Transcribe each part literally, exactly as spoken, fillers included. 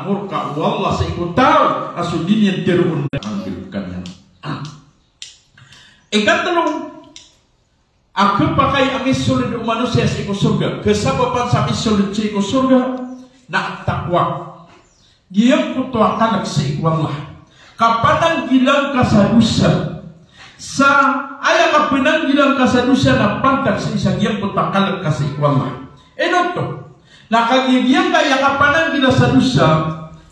murka o Allah sii ko taw a so di niyan tharoon a nggalbk iyan. Ikatlo a khapakay a misold o manosiya sii ko sorga, khasabapan sa misold sii ko sorga na at-taqwa. Giyangkoto a kalk sii ko Allah. Kapananggilaan ka sa dosa. Sa aya kapananggilaan ka sa dosa na pantag sii sa giyangkoto a kalk ka sii ko Allah. Ino oto? Na kagiya giyangkaya kapananggila sa dosa,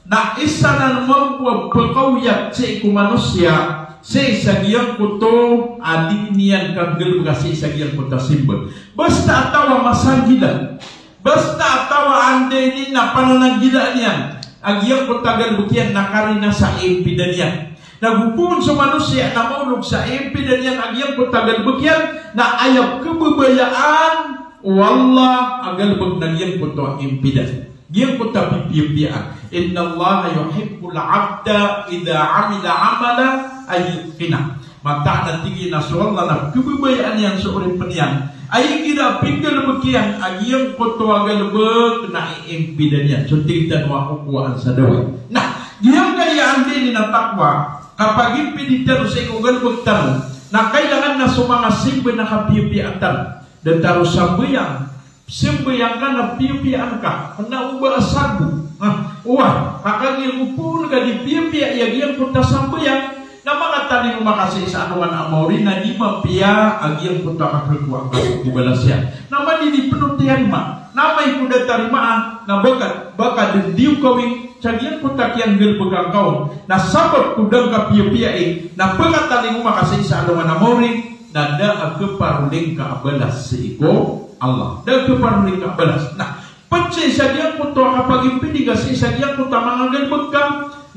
na isa nan mambo a pkaoyat sii ko manosiya, sii sa giyangkoto a di niyan kanggalbka sii sa giyangkoto a simba. Basta a taw a masanggila, basta a taw a anda ini na panananggilaan iyan a giyangkoto a galbk iyan na karina sa impida niyan. Na go poon so manosiya na maolog sa impida niyan a giyangkoto a galbk iyan, na aya kababayaan o Allah a galbk na giyangkoto a impida. Giyangkoto a pipiyapiyaan. Innallaha yuhibbul abda idha amila amalan an yutqinah. Mataan a tig iyan a so Allah na kababayaan iyan so oripn iyan a igira a pinggalbk iyan a giyangkoto a galbk na iimpida niyan. So tig tano a kokowaan sa daway. Na giyangkaya anda ini na taqwa, kapagimpidi tano sii ko galbk tano, na kailangan na so manga simba na kapiyapiyaan tano. Da taro sambayang, sambayang ka na piyapiyaan ka, na oba a sarbo. Na oba, ka kagiya go poon ka di piyapiya i giyangkoto a sambayang, na makatalingoma ka sii sa alongan a maori na di mapiya a giyangkoto a kakhakowa angka ko balas iyan. Na amay di pn on tiyarima, na amay ko da tarimaan, na ba ka, ba ka dn di on kawing sa giyangkoto a kiyanggalbka ngka on. Na sabap ko da ngka piyapiyai, na pkatalingoma ka sii sa alongan a maori, na da a khaparoli ngka a balas sii ko Allah. Da a khaparoli ngka a balas. Na pd sii sa giyangkoto a kapagimpidi ngka sii sa giyangkoto a manga galbk ka,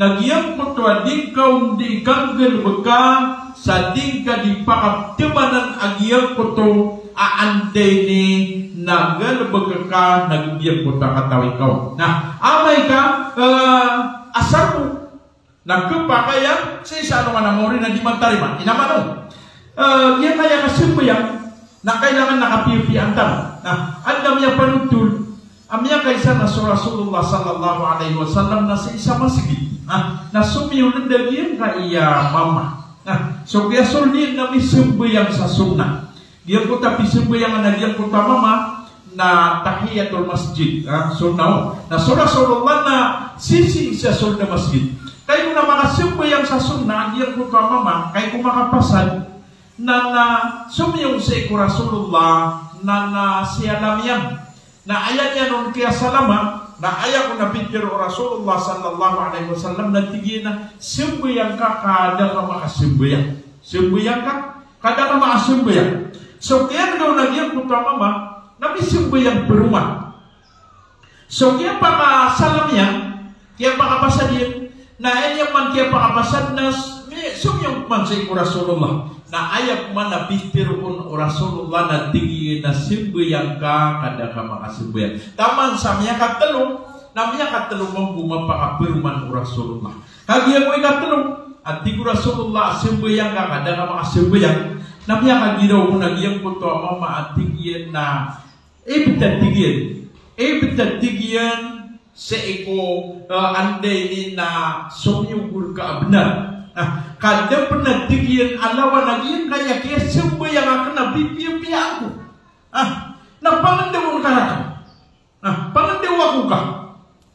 na giyangkoto a di ngka on di kanggalbka sa di ngka di pakapthabanan a giyangkoto a anda ini na galbk ka na giyangkoto a katawi ka on. Na amay ka, eh, a sarbo na khapakay a sii sa alongan a maori na di matarima. Ino man on? Eh, giyangkaya kasambayang na kailangan na kapiyapiyaan tano. Na anda miyapanothol a miyakaisa na so Rasulullah sallallahu alaihi wasallam na sii sa masgit. Na, na somiyold a giyangkaya mama. Na so kiyasold iyan na misambayang sa sunnah. Giyangkoto a pisambayangan a giyangkoto a mama na tahiyatul masjid, ah, sunnah on. Na so Rasulullah na sisii sa sold a masgit. Kagiya na makasambayang sa sunnah a giyangkoto a mama, kagiya ko makapasad, na, na somiyong sii ko Rasulullah, na, na siyalam iyan. Na aya niyan on kiyasalama, na aya kon a pitharo o Rasulullah sallallahu alaihi wasallam na tig iyan a, sambayang ka ka da ka makasambayang. Sambayang ka ka da ka makasambayang. So kiyanggaw na giyangkoto a mama, na misambayang paroman. So kiyapakasalam iyan, kiyapakapasad iyan, na aya niyan man kiyapakapasad na s-, mi-, somiyong man sii ko Rasulullah. Na aya pman a pitharo on o Rasulullah na tig iyan a sambayang ka ka da ka makasambayang. Taman sa miyakatlo, na miyakatlo mambo mapakaparoman o Rasulullah. Kagiya ko ikatlo a tig o Rasulullah a sambayang ka ka da ka makasambayang, na miyakagiraw on a giyangkoto a mama a tig iyan na, ibt a tig iyan, ibt a tig iyan sii ko, eh, anda ini na somiyong ka a bnar. Ah, ka da pn a tig iyan a lawan a giyangkaya kiyasambayang akn a pipiyapiyaan ko. Ah, na pangndaw on ka rakn. Ah, pangndaw ako ka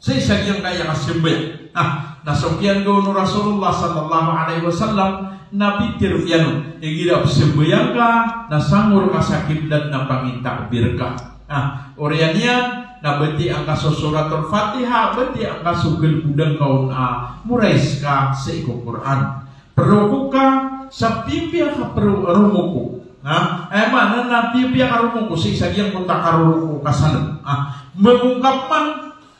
sii sa giyangkaya kasambayang. Ah, na so kiyanggaw o Rasulullah sallallahu alaihi wasallam na pitharo iyan on, igira pzambayang ka, na sangor ka sa kiblat na pangitakbir ka. Ah, oriyan iyan na batiya angka so Suratul Fatiha, batiya angka so galbodang ka on a morais ka sii ko Qur'an. Proko ka sa pipiya ka pro-, romoko. Ha? Aya maana na pipiya ka romoko sii sa giyangkoto a karoroko ka sa lm. Ha? Mangongkap man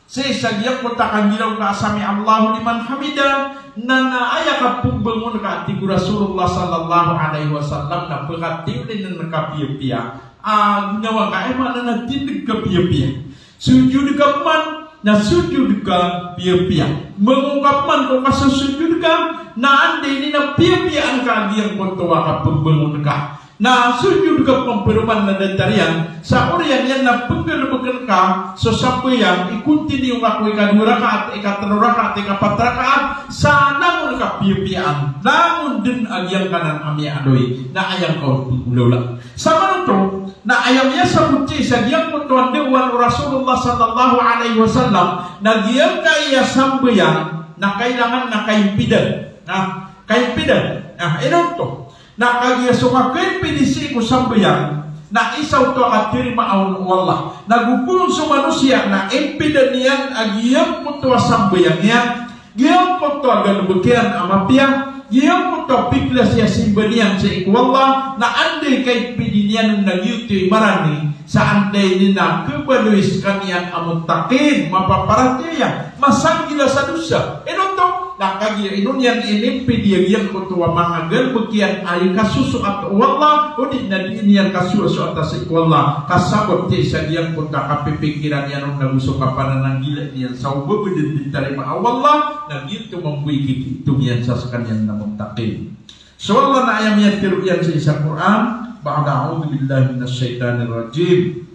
sii sa giyangkoto a kanggiraw ka a sami'allahu liman hamidah, na, na aya kapmbangon ka a tig o Rasulullah sallallahu alaihi wasallam na pkatiyonin ka piyapiya a ginawa ka, aya maana na tindg ka piyapiya. Sujud ka man, na sujud ka piyapiya. Mangokap man ko kasosujud ka, na anda ini na piyapiyaan ka a giyangkoto a kapmbangon ka. Na sujud ka pmperoman na datar iyan, sa oriyan iyan na pnggalbkn ka so sambayang, i-continue ka ko ikadowa rakaat, ikatlo rakaat, ikapat rakaat, sa langon ka piyapiyaan, langon dn a giyangkanan a miyaaloy, na aya ngka on pnggolawla. Samanoto, na aya miyasabot sii sa giyangkoto a ndaowan o Rasulullah sallallahu alaihi wasallam, na giyangkaya sambayang, na kailangan na kaimpidan. Na kaimpidan. Na ino oto. Na kagiya so kakaimpidi sii ko sambayang, na isa oto a katarimaa on o Allah. Na go poon so manosiya na impidan iyan a giyangkoto a sambayang iyan, giyangkoto a galbk iyan a mapiya, giyangkoto a piglasiya simba niyan sii ko Allah, na anda i kaimpidi niyan on na giyoto i marani, sa anda ini na khabaloy skaniyan a muttaqin, mapaparatiyaya, masanggila sa dosa. Ino oto, na kagiya ino niyan inimpidi a giyangkoto a manga galbk iyan a ikasosoat o Allah, odi na di niyan kasosoata sii ko Allah, ka sabap sii sa giyangkoto a kapipikiran iyan on na go so kapanananggila niyan sa o ba bdn di tarimaa o Allah, na giyoto mambo i kikito niyan sa skaniyan na muttaqin. So Allah na aya miyatharo iyan sii sa Qur'an, ba'da a'udhu billahi minash shaitanir rajim.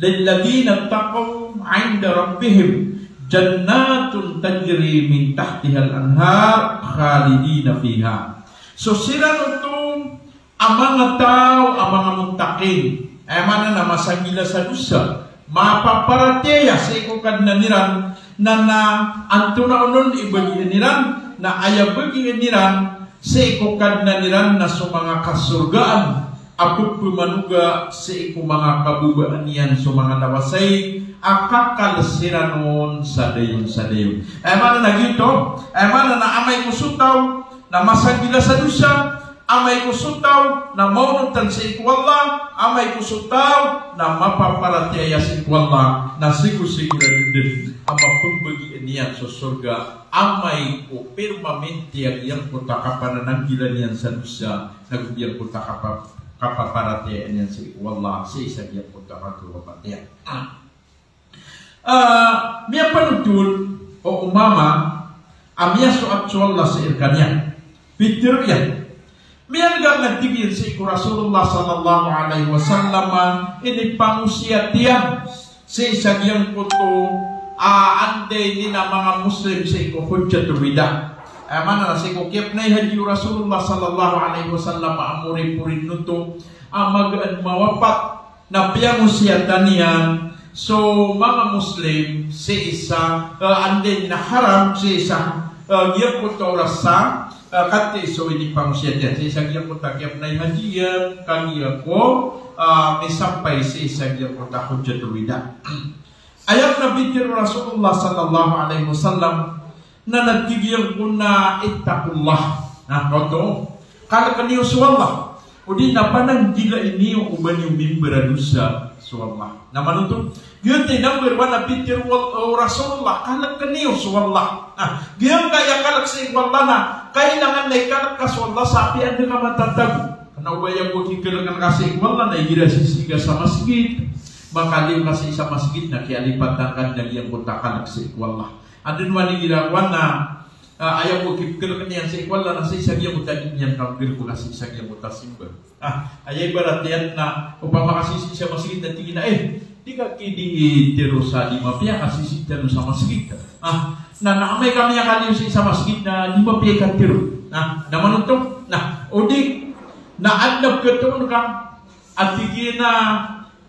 Lilladhina ittaqaw 'inda rabbihim jannatun tajri min tahtihal anhar khalidina fiha. So siran oto a manga taw a manga muttaqin, aya maana na masanggila sa dosa, mapaparatiyaya sii ko Kadnan iran, na, na antonaa onon i bagian iran, na aya bagian iran sii ko Kadnan iran na so manga kasorgaan a pphmanoga sii ko manga kababaan iyan so manga lawasayg a kakal siran on sa dayon sa dayon. Aya maana na giyoto, aya maana na amay ko so taw na masanggila sa dosa, amay ko so taw na maonotan sii ko Allah, amay ko so taw na mapaparatiyaya sii ko Allah, na sigosigorado dn a mapmbagian iyan so sorga amay ko permanente a giyangkoto a kapanananggila niyan sa dosa, na go giyangkoto a kapa-, kapaparatiyaya niyan sii ko Allah, sii sa giyangkoto a katharo a matiya. Ah, miyapanotol o Umamah a miyasoat so Allah sii rkaniyan. Pitharo iyan, miyan'ga na tig iyan sii ko Rasulullah sallallahu alaihi wasallam a inipangosiyat iyan sii sa giyangkoto a, ah, anda ini na manga Muslim sii ko Hajjatul Wida. Aya maana na sii ko kiyapnay haji o Rasulullah sallallahu alaihi wasallam a mori-porin oto a magaan mawapat na piyangosiyatan iyan so manga Muslim sii sa, eh, anda ini na haram sii sa, eh, giyangkoto a oras sa, eh, katii so inipangosiyat iyan, sii sa giyangkoto a kiyapnay haji iyan, kagiya ko, eh, misampay sii sa giyangkoto a Hajjatul Wida. Aya pitharo o Rasulullah sallallahu alaihi wasallam, na na tig iyan ko na ittaqullah. Na oto, kalkn iyo so Allah. Odi na pananggilai niyo o ba niyo mimbaradosa so Allah. Na manoto, giyoto i number one a pitharo o Rasulullah, kalkn iyo so Allah. Na giyangkaya kalk sii ko Allah na kailangan na ikalk ka so Allah sa apiya anda ka matatago. Kna o ba aya bo kikalkn ka sii ko Allah na igira sisii ka sa masgit, makaliyo ka sii sa masgit na kiyalipatan ka dn a giyangkoto a kalk sii ko Allah. Adn wani igira kowan na, ah, aya bo kikalkn iyan sii ko Allah na sii sa giyangkoto a di niyan kakalk sii sa giyangkoto a simba. Ah, aya ibarat iyan na opama ka sisii sa masgit na tig iyan a, eh, di ka ki di tiro sa di mapiya ka sisii tano sa masgit. Ah, na, na amay ka miyakaliyo sii sa masgit na di mapiya i katiro. Na, na manoto, na, odi, na adn a pkhatoon ka a tig iyan a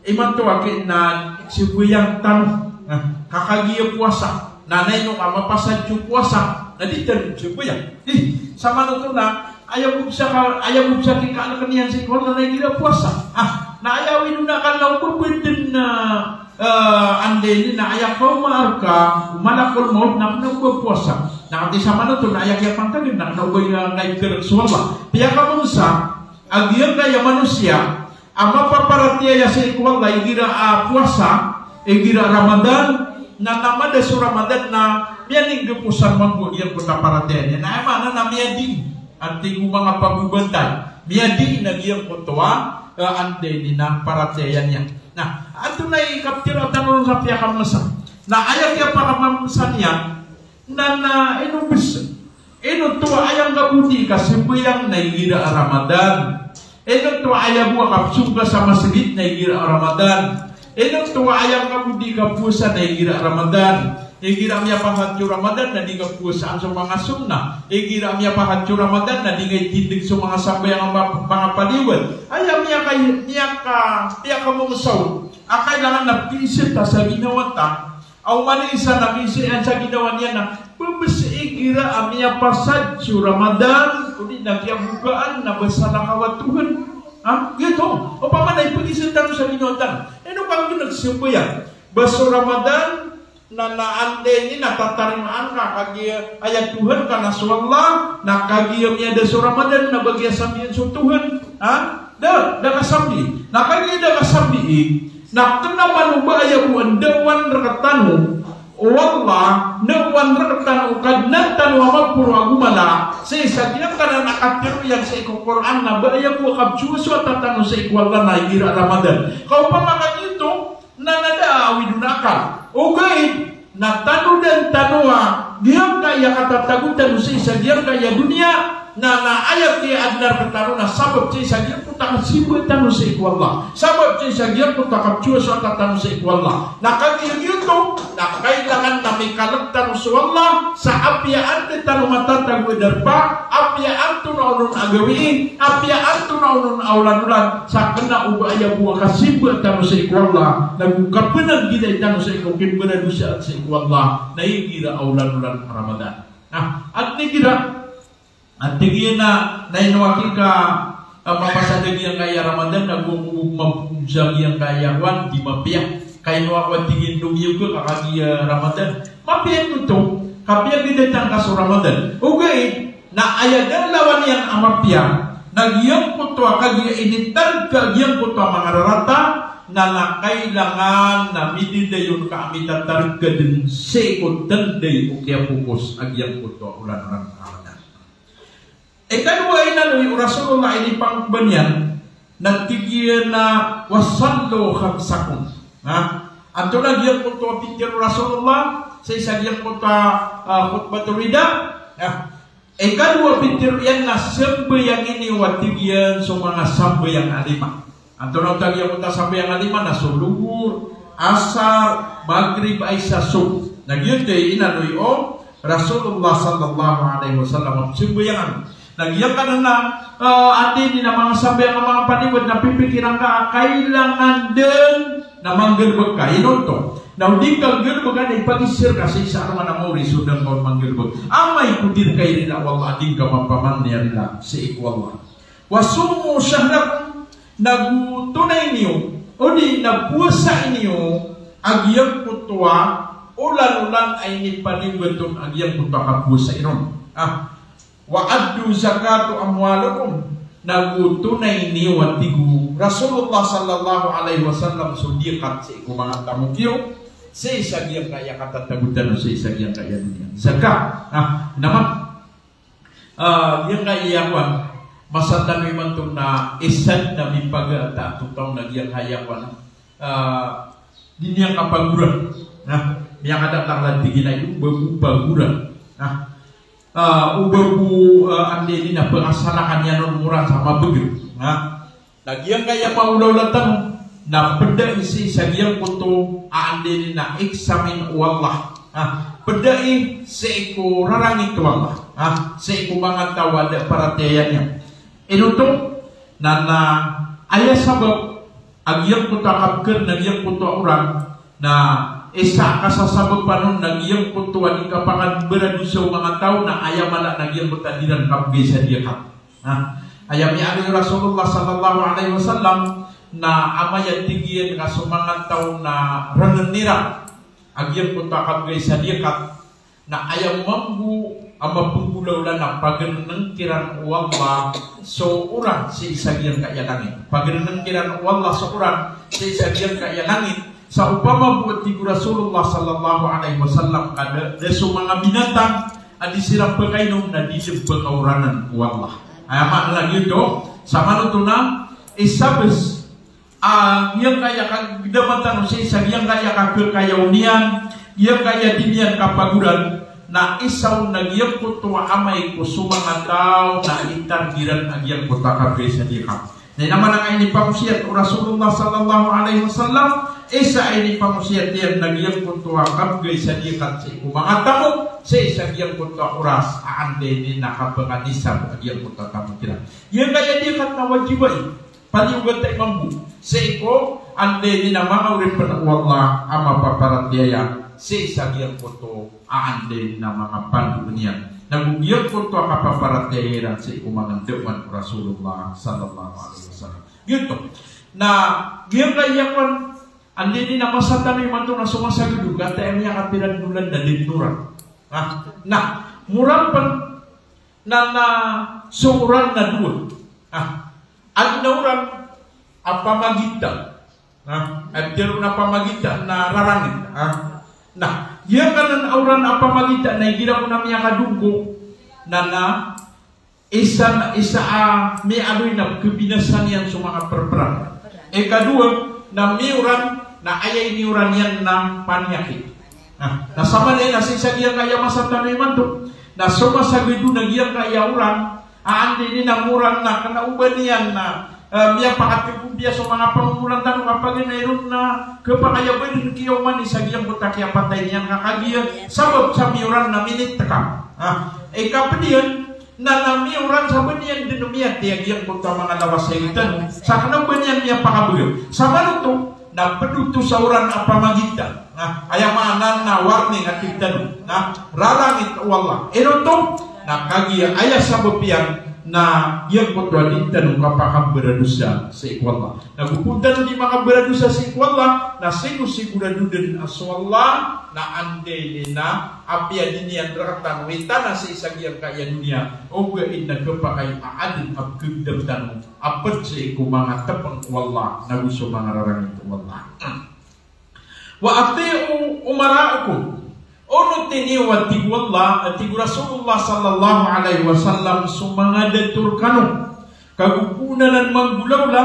imanto aki na siboyang tano, na kakagiya powasa, na ino ka mapasad so powasa, na di tano siboyang. Di, samanoto na aya bo bisa ka, aya bo bisa kikalkn iyan sii ko Allah na igira powasa. Ah, na aya wino na kna o ba bdn na, eh, anda ini na aya kaoma rka o malakul maut na kna o ba powasa. Na katii samanoto na aya kiyapantagn na kna o ba igira ngka ikalk so Allah. Piyakabangsa a giyangkaya manosiya a mapaparatiyaya sii ko Allah igira a powasa, igira Ramadan, na na mada so Ramadan na miyaninggaposan mambo a giyangkoto a paratiyaya niyan. Na aya maana na miyadi, antii ko manga pagobantay, miyadi na giyangkoto a, eh, anda ini na paratiyaya niyan. Na antonaa i kaptharo tano sa piyakamasa? Na aya kiyapakamasa niyan, na, na ino bisa, ino oto a aya ngka bo di kasambayang na igira a Ramadan, Ino oto a aya bo a kapsong ka sa masgit na igira a Ramadan? Ino oto a aya ka bo di kapowasa na igira a Ramadan? Igira a miyapasad so Ramadan na di kapowasaan so manga sunnah. Igira a miyapasad so Ramadan na di ngka itindg so manga sambayang a ma-, manga paliwat. Aya miyaka-, miyaka-, miyakamomsaw a kailangan na pkiisir ta sa ginawa ta. Aw mani isa na misi an sa ginawa niyan na, pebes igira a miyapasad so Ramadan, odi na kiyabokaan na ba salakaw a Tuhan. Ha? Giyoto. Opama na ipagisa tano sa ginawa tano. Ino ka ginawa sambayang? Ba so Ramadan, na, na anda ini na tatarimaan ka kagiya aya Tuhan ka na so Allah, na kagiya miyada so Ramadan na ba giya sambian so Tuhan. Ha? Da, da ka sambi. Na kagiya da ka sambi, na kena man o ba aya bo a ndawan rektano o Allah, ndawan rektano o Kadnan tano a maporo ago mala, sii sa giyangkanan a katharo iyan sii ko Qur'an na ba aya bo a kapsowasowata tano sii ko Allah na igira Ramadan. Ka opama ka giyoto, na na da a awid on a akal. Ogaid na tanodan tano a giyangkaya katatago tano sii sa giyangkaya doniya, na, na aya kiyaadnar tano na sabap sii sa giyangkoto a kasimba tano sii ko Allah. Sabap sii sa giyangkoto a kapsowasowata tano sii ko Allah. Na kagiya giyoto, na kailangan na mikalek tano so Allah sa apiya anda tano matatago a darpa, apiya antonaa onon a gawii, apiya antonaa onon a olan-olan, sa kena o ba aya bo a kasimba tano sii ko Allah, nago kapenanggiday tano sii ko kimbaradosa sii ko Allah, na igira a olan-olan a Ramadan. Na, antaa igira, antaa igira na, na ino aki ka, ah, mapasad a giyangkaya Ramadan, nago ko bo mapos a giyangkaya kowan, di mapiya. Ka ino ako a tig iyan dogiya ka kagiya Ramadan. Mapiya oto, kapiya giyoto tangka so Ramadan. Ogaid, na aya da a lawan iyan a mapiya, na giyangkoto a kagiya initarg ka giyangkoto a manga rarata, na, na kailangan na mididayon ka a mitatarg ka den sii ko tanday o kiyapopos a giyangkoto a olan-olan a Ramadan. Ikadowa a inaloy o Rasulullah a inipangkobaniyan, na tig iyan a, "Wa sallu khamsakum." Ha? Antonaa giyangkoto a pitharo o Rasulullah sii sa giyangkoto a, ah, khutbatul wida? Ha? Ikadowa a pitharo iyan na sambayangii niyo a tig iyan so manga sambayang a lima. Antonaa oto a giyangkoto a sambayang a lima na so Lohor, Asar, Maghrib, Isha, Subh. Na giyoto i inaloy o Rasulullah sallallahu alaihi wasallam a sambayang. Na giyangkanan na, eh, anda ini na manga sambayang a manga paniwad na pipikiran ka a kailangan den na manggalebek ka. Ino oto? Na o di ngka galebeka na ipagisir ka sii sa alongan a maori so da ngka on manggalebek. Amay ko di reka irila o Allah a di ngka mapaman iyan rila sii ko Allah. "Wa sumu shahrakum," nago tonai niyo, odi na powasai niyo a giyangkoto a olan-olan a inipaniwad on a giyangkoto a kapowasai ron. Ah. "Wa addu zakata amwalikum," nago tonai niyo a tig o Rasulullah sallallahu alaihi wasallam so diyakat sii ko manga tamok iyo, sii sa giyangkaya katatago tano sii sa giyangkaya doniya. Zakat. Ah, naman. Ah, giyangkaya kowan, masa tano imanto na isa den a mipagata a totaw na giyangkaya kowan. Ah, di niyan kapagoran. Na, miyakadakdakl a tig iyan a iyo, bago pagoran. Na, ah, o bago, ah, anda ini na pengasalakan iyan on moran sa mabeged. Na, na giyangkaya maolaola tano, na peda i sii sa giyangkoto a anda ini na examine o Allah. Ah, peda i sii ko rarangit o Allah. Ah, sii ko manga taw a da paratiyaya niyan. Ino oto? Na, na aya sabap a giyangkoto a kabeked na giyangkoto a orang, na isa a kasasabapan on na giyangkoto a di kapakambaradosa o manga taw na aya mala na giyangkoto a di iran kabegay sa diyakat. Na aya miyaaloy o Rasulullah sallallahu alaihi wasallam na amay a tig iyan ka so manga taw na renen iran a giyangkoto a kabegay sa diyakat, na aya mambo a mapenggolaola na pageneneng kiran o Allah so orang sii sa giyangkaya langit. Pageneneng kiran o Allah so orang sii sa giyangkaya langit. Sa opama bo a tig o Rasulullah sallallahu alaihi wasallam ka da, da so manga binatang a di siran pekainom na di den pekaoranen o Allah. Aya maana na giyoto, sa manoto na isabes a giyangkaya kagedama tano sii sa giyangkaya kakekaya on iyan, giyangkaya di niyan kapagoran, na isa on na giyangkoto a amay ko so manga taw na itarg iran a giyangkoto a kabegay sa diyakat. Na ino man a inipangosiyat o Rasulullah sallallahu alaihi wasallam, isa a inipangosiyat iyan na giyangkoto a kabgay sa diyakat sii ko manga tamok, sii sa giyangkoto a oras a anda ini na kapakanisab a giyangkoto a tamok iran. Giyangkaya diyakat na wajibai, paliyogat a imambo, sii ko anda ini na manga oripn o Allah a mapaparatiyaya, sii sa giyangkoto a anda ini na manga pandoon iyan. Na go giyangkoto a kapaparatiyaya iran sii ko manga ndaoman o Rasulullah sallallahu alaihi wasallam. Giyoto. Na giyangkaya kowan, anda ini na masa tano imanto na so masagad o, kataya miyakapira dn olan na di dn oran. Na, na, moran pn na, na so oran na dowa. Na, adn a oran a pamagita. Na, adn a oran a pamagita na rarangit. Na, na, giyangkanan a oran a pamagita na igira ko na miyakadongko, na, na, isa, isa a miyaaloy na pkhabinasa niyan so manga prpran. Ikadowa, na miyoran, na aya iniyoran iyan na paniyakit. Na, na samanaya na sii sa giyangkaya masa tano imanto, na so masagad o na giyangkaya oran a anda ini na moran na kna o ba niyan na, eh, miyapakatgompiya so manga pangomoran tano, ka paganay ron na khapakay a ba dn kiyaomani sa giyangkoto a kiyapatay niyan ka kagiya sabap sa miyoran na minitkam. Na, ikapd iyan, na, na miyoran sa ba niyan dn miyatiyag giyangkoto a manga lawas a ig tano sa kna o ba niyan miyapakabgay. Samanoto na pd oto sa oran a pamagita. Na, aya maana na warning a tig tano na rarangit o Allah. Ino oto? Na kagiya aya sabap iyan na giyangkoto a di tano kapakambaradosa sii ko Allah. Na go pn tano di makambaradosa sii ko Allah, na sii ko sigurado dn a so Allah na anda ini na apiya di niyan rktano i tana sii sa giyangkaya doniya, ogaid na khapakay a adn a pkhagdam tano a pd sii ko manga tpng o Allah na go so manga rarangit o Allah. Wa ati'u umara'akum. Onoti niyo, a tig o Allah, a tig o Rasulullah sallallahu alaihi wasallam, so manga dato rkano. Ka go ko anan manggolawla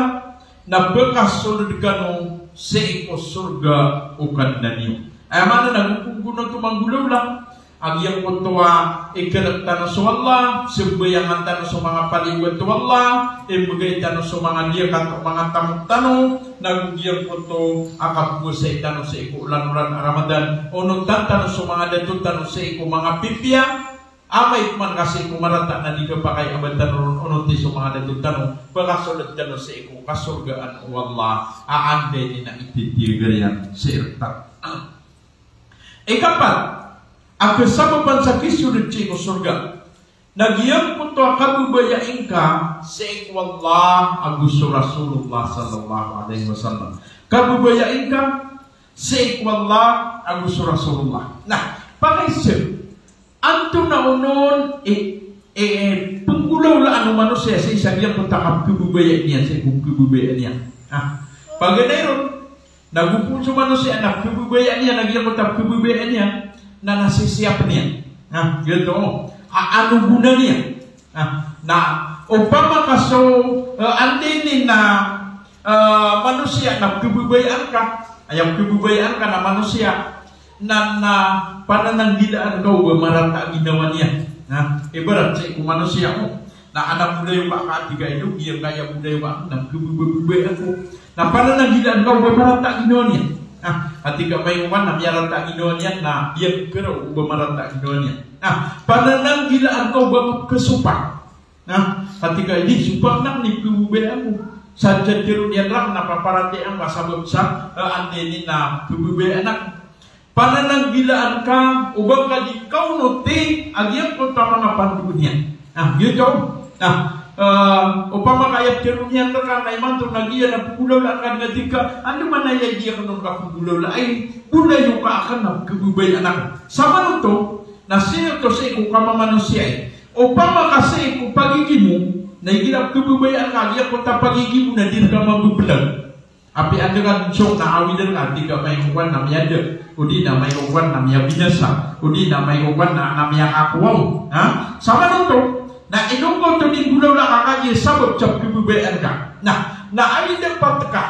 na pkasold kano sii ko sorga o Kadnan iyo. Aya maana na go ko gonoto manggolawla a giyangkoto a ikalk tano so Allah, sambayangan tano so manga paliyogat o Allah, imbgay tano so manga diyakat o manga tamok tano, na go giyangkoto a kapowasai tano sii ko olan-olan a Ramadan, onotan tano so manga dato tano sii ko manga pipiya, amay pman ka sii ko marata na di khapakay a ba tano ron onoti so manga dato tano, pkasold tano sii ko kasorgaan o Allah a anda ini na ititiyagar iyan sii rktano. Ikapat a kasabapan sa kisold sii ko sorga na giyangkoto a kababaya ingka sii ko Allah ago so Rasulullah sallallahu alaihi wasallam. Kababaya ingka sii ko Allah ago so Rasulullah. Na, pakaiza, antonaa onon i, i, i, pnggolawlaan o manosiya sii sa giyangkoto a kapkhababayaan iyan sii ko pkhababayaan iyan. Na, paganay ron, na go pn so manosiya na pkhababayaan iyan a giyangkoto a pkhababayaan iyan na, na sisiyapn iyan. Na, giyoto, a, ano gona niyan. Na, na opama ka so, eh, anda ini na, eh, manosiya na pkhababayaan ka, aya pkhababayaan ka na manosiya, na, na panananggilaan ka o ba marata a ginawa niyan. Na, ibarat sii ko manosiya o, na anak bolayoka ka, tig ka, ino giyangkaya bolayoka na pkhababayaan ko. Na panananggilaan ka o ba marata a ginawa niyan. Na, tig ka, mayoman na miyarata a ginawa niyan, na giyangkaya o ba marata a ginawa niyan. Na panananggilaan ka o ba kapkhasopak. Na, tig ka, di sopak anan i pkhababayaan ko. Sa, sa tharoon iyan rakn na paparatiyayaan ka sabap sa, eh, anda ini na pkhababayaan akn. Panananggilaan ka o ba ka di kaonoti a giyangkoto a manga pandoon iyan. Na, giyoto. Na, eh, opama ka aya tharoon iyan rka na imanto na giya na pnggolawlaan ka, na tig ka, andamanaya i di akn on kapnggolawlaa, ay, bolayoka akn na pkhababayaan akn. Samanoto na sii oto sii ko kamamanosiya i. Opama ka sii ko pagigimo, na igira pkhababayaan ka a giyangkoto a pagigimo na di rka mabablag. Apiya anda ka dn song na awidan ka, tig ka, mayoman na miyada, odi na mayoman na miyabinasa, odi na mayoman na, na miyakakowa on. Ha? Samanoto na ino ngka oto di nggolawlaa ka kagiya sabap sa pkhababayaan ka. Na, na aya dapat ka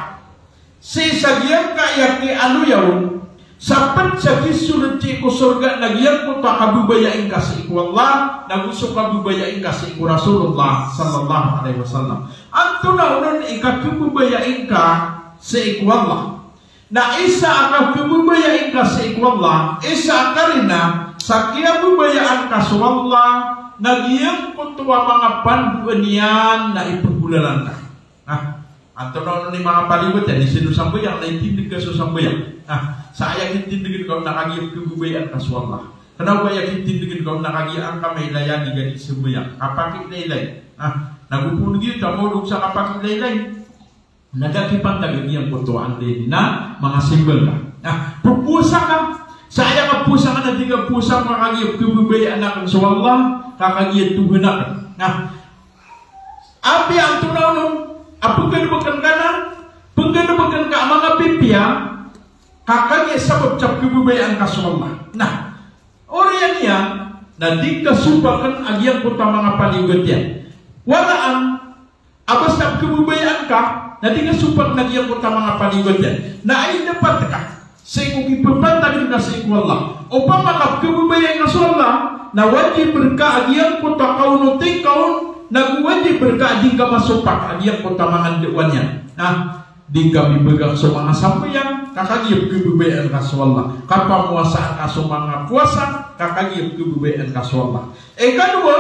sii sa giyangkaya kiyaaloya on, Sa pd sa kisold sii ko sorga na giyangkoto a kababayai ngka sii ko Allah, nago so kababayai ngka sii ko Rasulullah sallallahu alaihi wasallam. Antonaa onon i kakababayai ngka sii ko Allah? Na isa a kakababayai ngka sii ko Allah, isa a karina sa kiyababayaan ka so Allah, na giyangkoto a manga pandoan iyan na ipagolalan ka. Ah, antonaa onon i manga paliyogat iyan, isa no sambayang, na itindg ka so sambayang. Ah, sa aya kitindgn ka on na kagiya pkhababayaan ka so Allah. Kna o ba aya kitindgn ka on na kagiya angka mailay a di gani sambayang, kapakiilaylay. Ah, nago pn giyoto a maolog sa kapakiilaylay na da kipantag a giyangkoto a anday ini na manga simbang ka. Ah, pphowasa ka. Sa aya kapowasa ka na di ka powasa ka kagiya pkhababayaan akn so Allah, ka kagiya Tuhan akn. Ah, apiya antonaa onon a pnggalbkn ka na, pnggalbkn ka a manga pipiya, ka kagiya sabap sa pkhababayaan ka so Allah. Na oriyan iyan na di ngka sopakn a giyangkoto a manga paliyogat iyan. Walaan a basta pkhababayaan ka, na di ngka sopakn a giyangkoto a manga paliyogat iyan. Na aya dapat ka sii ko kipapantag ka sii ko Allah. Opama ka pkhababayai ngka so Allah, na wajib rka a giyangkoto a kaonoti ngka on, nago wajib rka a di ngka masopak a giyangkoto a manga ndawa niyan. Na di ngka mibagak so manga sambayang, ka kagiya pkhababayaan ka so Allah. Kapamowasaan ka so manga powasa, ka kagiya pkhababayaan ka so Allah. Ikadowa,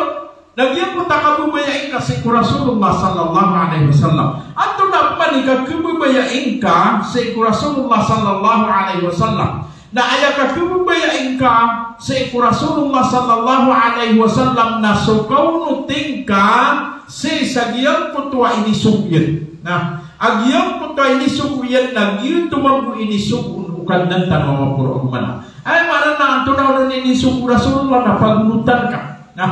na giyangkoto a kababayai ngka sii ko Rasulullah sallallahu alaihi wasallam. Antonaa pman i kakababayai ngka sii ko Rasulullah sallallahu alaihi wasallam? Na aya kakababayai ngka sii ko Rasulullah sallallahu alaihi wasallam na so kaonoti ngka sii sa giyangkoto a inisogo iyan. Na a giyangkoto a inisogo iyan na giyoto mambo inisogo o Kadnan tano a maporo a gomanaw. Aya maana na antonaa onon i inisogo o Rasulullah na pagonotan ka. Na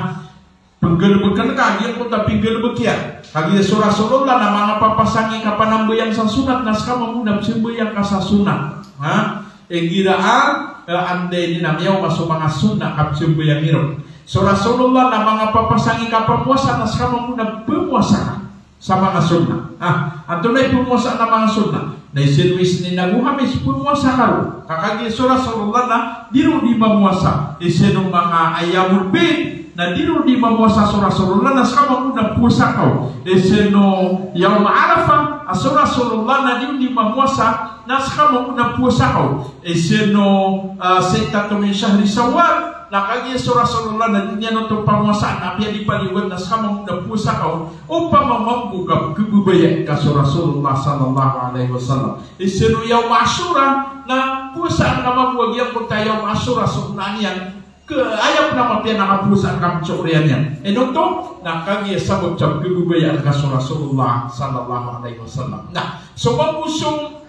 pnggalbkn ka a giyangkoto a pinggalbk iyan. Kagiya so Rasulullah na manga papasang i kapanambayang sa sonat na ska mambo na pzambayang ka sa sonat. Ha? Igira a, eh, anday ini na miyaoma so manga sonat ka pzambayang iron. So Rasulullah na manga papasang i kapamowasa na ska mambo na pmowasa ka sa manga sonat. Ah, antonaa i pmowasa na manga sonat? Na isa no Isnin ago Hamis pmowasa ka ron. Ka kagiya so Rasulullah na di ron di mamowasa. Isa no manga ayyamul bid na di ron di mamowasa so Rasulullah na ska mambo na powasa ka on. Isa no Yawm Arafah a so Rasulullah na di ron di mamowasa na ska mambo na powasa ka on. Isa no, ah, sittatu min shahri Shawwal, na kagiya so Rasulullah na di niyan oto pamowasaan, apiya di paliyogat na ska mambo na powasa ka on. Opama mambo ka pkhababayai ngka so Rasulullah sallallahu alaihi wasallam. Isa no Yawm Ashura, na powasaan ka mambo a giyangkoto a Yawm Ashura so onaan iyan, ka aya pn a mapiya na kapowasaan ka mambo so oriyan iyan. Ino oto? Na kagiya sabap sa pkhababayaan ka so Rasulullah sallallahu alaihi wasallam. Na so mambo so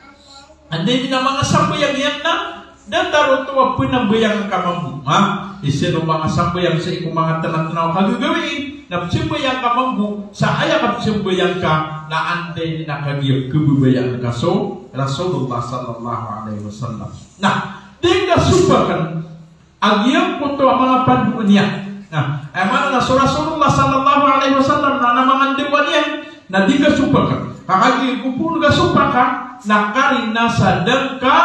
anday ini na manga sambayang iyan na datar oto a pnambayang ka mambo. Ha? Isa no manga sambayang sii ko manga tnga-tnga o kagagawii na pzambayang ka mambo sa aya kapzambayang ka na anday ini na kagiya pkhababayaan ka so Rasulullah sallallahu alaihi wasallam. Na di ngka sopakn a giyangkoto a manga pandoan iyan. Na aya maana na so Rasulullah sallallahu alaihi wasallam na, na manga ndawa niyan na di ngka sopakn. Ka kagiya ko pn ka sopak na karina sa da ngka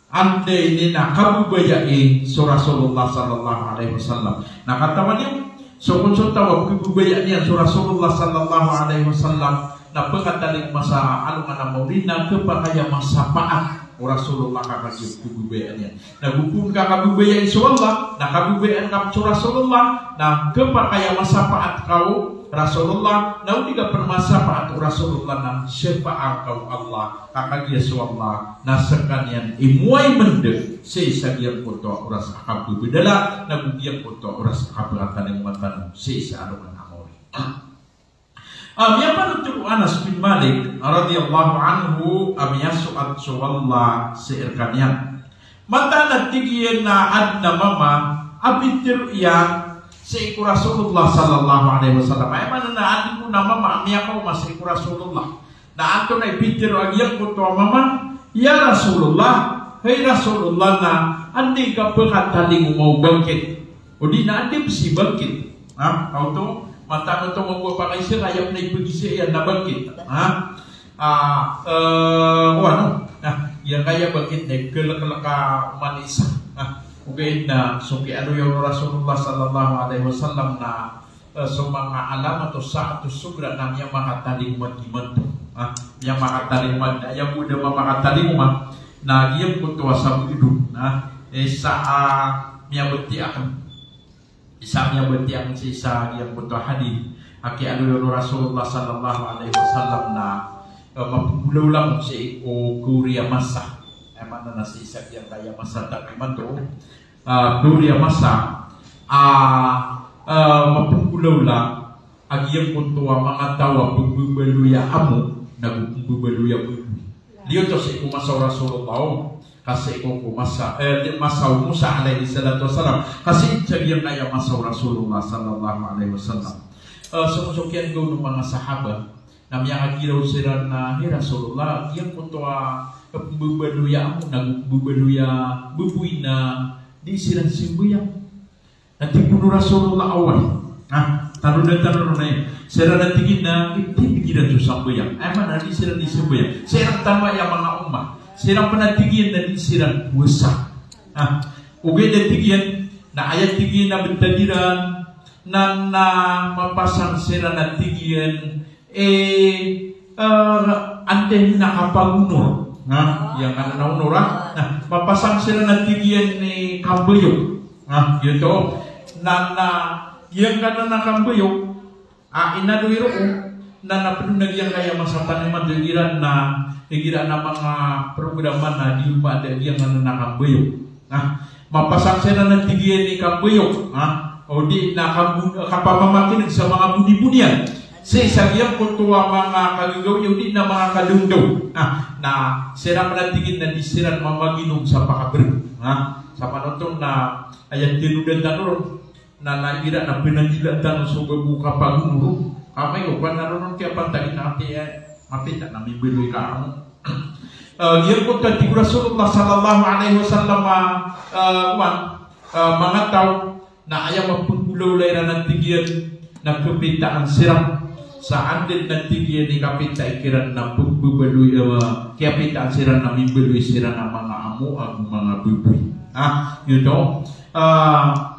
anday ini na kababayai so Rasulullah sallallahu alaihi wasallam. Na katawan iyo, so kon so taw a pkhababayaan iyan so Rasulullah sallallahu alaihi wasallam na pkatalingoma sa alongan a maori na khapakay a masapaat o Rasulullah ka kagiya pkhababayaan iyan. Na go pn ka kababayai so Allah, na kababayaan ka so Rasulullah, na khapakay a masapaat ka o Rasulullah, na o di ka pn masapaat o Rasulullah na siyafaa ka o Allah, ka kagiya so Allah na skaniyan i moway mnd sii sa giyangkoto a oras a kababadalan, na go giyangkoto a oras a kapkatalingoma tano sii sa alongan a maori. A miyapanothol o Anas bin Malik radhiyallahu anhu a miyasoat so Allah sii rkaniyan. Mataan a tig iyan a adn a mama a pitharo iyan sii ko Rasulullah sallallahu alaihi wasallam. Aya maana na adn on a mama a miyakaoma sii ko Rasulullah. Na antonaa i pitharo a giyangkoto a mama? Ya Rasulullah, hay Rasulullah, na anda i kapkatalingoma o bangkit? O di na anda i pzibangkit? Ha? Kaoto, mataan oto mambo a pakaiza ka aya pn a ipagizaan iyan na bangkit. Ha? Ah, eh, o ano? Ah, Giyangkaya bangkit na ikelek-kelek a oman i isa. Ah, ogaid na so kiyaaloya o Rasulullah sallallahu alaihi wasallam na, eh, so manga alamat o sa'atus sughra na miyamakatalingoma imanto. Ah, miyamakatalingoma, aya bo da mamakatalingoma na giyangkoto a sabed on. Ah, isa a miyabatiya aken. Isa a miyabatiya aken sii sa giyangkoto a hadith a kiyaaloya o Rasulullah sallallahu alaihi wasallam na, eh, mapenggolawla on sii ko kaoriyan a masa. Aya maana na sii sa giyangkaya masa tano imanto, ah, kaoriyan a masa, ah, ah, mapenggolawla a giyangkoto a manga taw a pembebaloy a amo nago pembebaloy a baboy. Giyoto sii ko masa o Rasulullah, o, ka sii ko, ko masa, eh, di, masa o Musa alaihi salatu wassalam. Ka sii sa giyangkaya masa o Rasulullah sallallahu alaihi wasallam. Eh, so, so kiyanggaw o manga sahaba na miyakagiraw siran na, "Hay Rasulullah, giyangkoto a pembebaloy a amo nago pembebaloy a baboy na di siran sambayang." Na tig o Rasulullah, "Oway." Ah, tanodan tano ron, eh. Siran na tig iyan na, "Di, di, di siran so sambayang." Aya maana na di siran di sambayang. Siran tano aya manga umma. Siran pen na tig iyan na di siran powasa. Ah, ogaid na tig iyan, na aya tig iyan a bentad iran, na, na mapasang siran na tig iyan, eh, eh, antai na kapagonor. Na, giyangkanan a onor, ah. Na, mapasang siran na tig iyan i kambayok. Na, giyoto. Na, na, giyangkanan a kambayok a inaloy roo, na, na ped on a giyangkaya masa tano imanto igira na, igira na manga programa na di oman da giyangkanan a kambayok. Na, mapasang siran na tig iyan i kambayok, ha? O di na kabu-, kapamamakineg sa manga boni-bonian. Sii sa giyangkoto a manga kagagawii, o di na manga kadaondaw. Na, na siran pen na tig iyan na di siran mamaginom sa pakabereg. Ha? Sa panoton na aya tanodan tano ron. Na, na igira na penanggila tano so babo kapagonor. Amay ko, panaronon kiyapantagi na ati, eh, mapita na mimbaloy ka amo. Eh, giyangkoto a tig o Rasulullah sallallahu alaihi wasallam, eh, wan, eh, manga taw na aya mapenggolawla iran a tig iyan na kapitaan siran. Sa anda na tig iyan i kapitai kiran na pembebaloy, eh, kiyapitaan siran na mimbaloy siran a manga amo ago manga baboy. Ah, giyoto. Ah,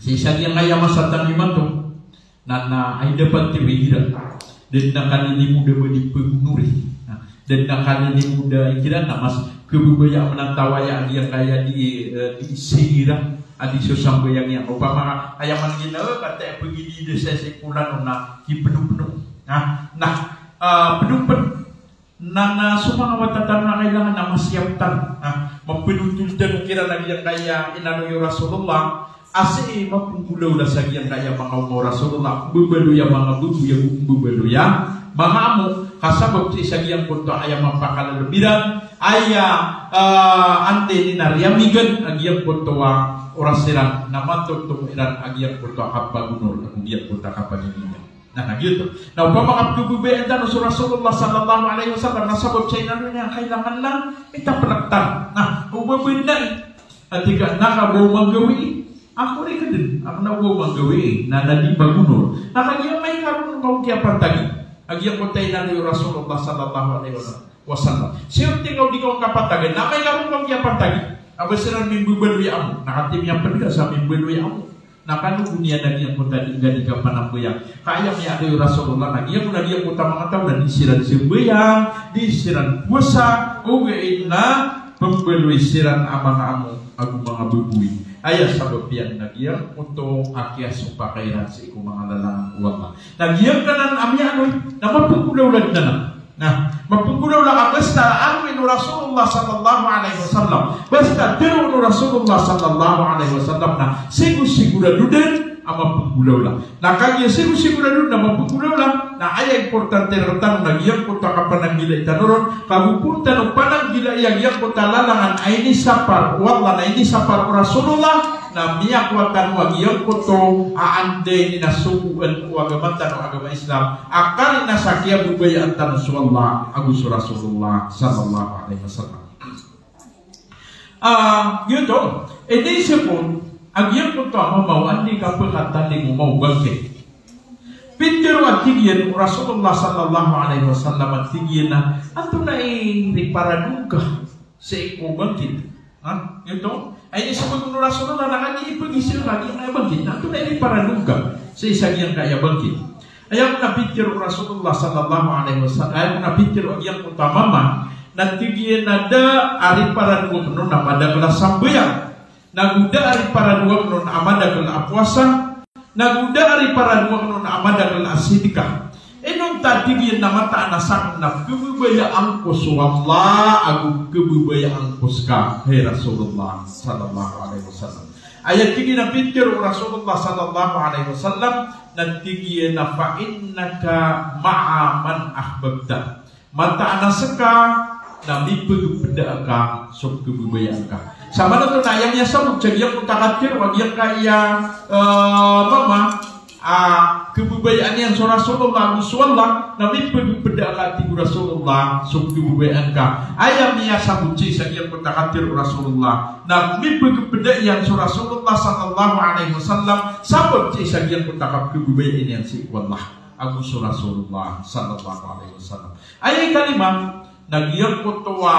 Sii sa giyangkaya masa tano imanto, na, na aya dapat tiyo igira. Da den a kalilimoda ba di pagonori. Na, da den a kalilimoda igira na mas kababaya a manatawa aya a giyangkaya di, eh, di sii igira a di so sambayang iyan. Opama ka aya man gina, eh, kataya pegidi da sii si kolano na kipenopeno. Na, na, ah, penopeno. Na, na so manga wata tano na kailangan na masiyap tano. Na, mapenotol tano kiran a giyangkaya inaloy o Rasulullah a sii mapenggolawla sa giyangkaya manga umma o Rasulullah, pembebaloy a manga baboy ago pembebaloy a manga amo, ka sabap sii sa giyangkoto a aya mapakalaleb iran, aya, ah, antai na riyamigan a giyangkoto a oras iran, na matotomo iran a giyangkoto a kapagonor ago giyangkoto a kapagigitan. Na, na giyoto. Na opama ka pkhababayaan tano so Rasulullah sallallahu alaihi wasallam, na sabap sa inaloy niyan, kailangan na mitaplak tano. Na, o ba benar, a tig ka, na ka ba o manggawii, ako ri ka den, ako na ba o manggawii, na, na di magonor. Na kagiya amay ka ron ka o kiyapantagi a giyangkoto a inaloy o Rasulullah sallallahu alaihi wasallam. Siyempre, ikaw di ka o kapantagi, na amay ka ron ka o kiyapantagi a ba siran mimbebaloy a amo, na katii miyaped ka sa mimbebaloy a amo. Na kano bo niyan a giyangkoto a di ngka di kapanambayang. Ka aya miyaaloy o Rasulullah na giyangkoto, na giyangkoto a manga taw na di siran sambayang, di siran powasa, ogaid na pembaloy siran a manga amo ago manga baboy. Aya sabap iyan na giyangkoto a kiyasopaka iran sii ko manga lalangan o Allah. Na giyangkanan a miyaaloy na mapenggolawla den anan. Na, mapenggolawla ka basta aloyin o Rasulullah sallallahu alaihi wasallam. Basta teroon o Rasulullah sallallahu alaihi wasallam na sigo-sigorado den a mapenggolawla. Na kagiya sigo-sigorado den a mapenggolawla, na aya importante rktano na giyangkoto a kapananggilai tano ron, ka go poon tano pananggilai a giyangkoto a lalangan a inisapar o Allah, na inisapar o Rasulullah, na miyakowa tano a giyangkoto a anday ini na sogoan o agama tano a agama Islam, a kali na sa kiyababayaan tano so Allah ago so Rasulullah sallallahu alaihi wasallam. Ah, giyoto, ini sii pn a giyangkoto a mama o anda i kapkhatalingoma o bangkit. Pitharo a tig iyan o Rasulullah sallallahu alaihi wasallam a tig iyan a, antonaa i riparadon ka sii ko bangkit. Ha? Giyoto. Aya inisambi o Rasulullah na kagiya ipagiza ka giyangkaya bangkit. Na antonaa i paradoga sii sa giyangkaya bangkit? Aya pitharo o Rasulullah sallallahu alaihi wasallam, aya pitharo o giyangkoto a mama, na tig iyan a da a paradoga on a madakel a sambayang. Na go da a paradoga on a madakel a powasa. Na go da a paradoga on a madakel a sidka. Inonta, tig iyan, na mataan a sakn na khababayaan ko so Allah ago khababayaan ko ska, hay Rasulullah sallallahu alaihi wasallam. Aya tig iyan a pitharo o Rasulullah sallallahu alaihi wasallam, na tig iyan a, "Fa innaka ma'a man ahbabta." Mataan a ska na mipagpda ka so khababayaan ka. Sa maana oto na aya miyasabot sa giyangkoto a katharo a giyangkaya, eh, mama, a khababayaan iyan so Rasulullah ago so Allah, na mipagpda ka, tig o Rasulullah, so khababayaan ka. Aya miyasabot sii sa giyangkoto a katharo o Rasulullah na mipagpda iyan so Rasulullah sallallahu alaihi wasallam sabap sii sa giyangkoto a kapkhababayaan iyan sii ko Allah ago so Rasulullah sallallahu alaihi wasallam. Aya ikalima, na giyangkoto a,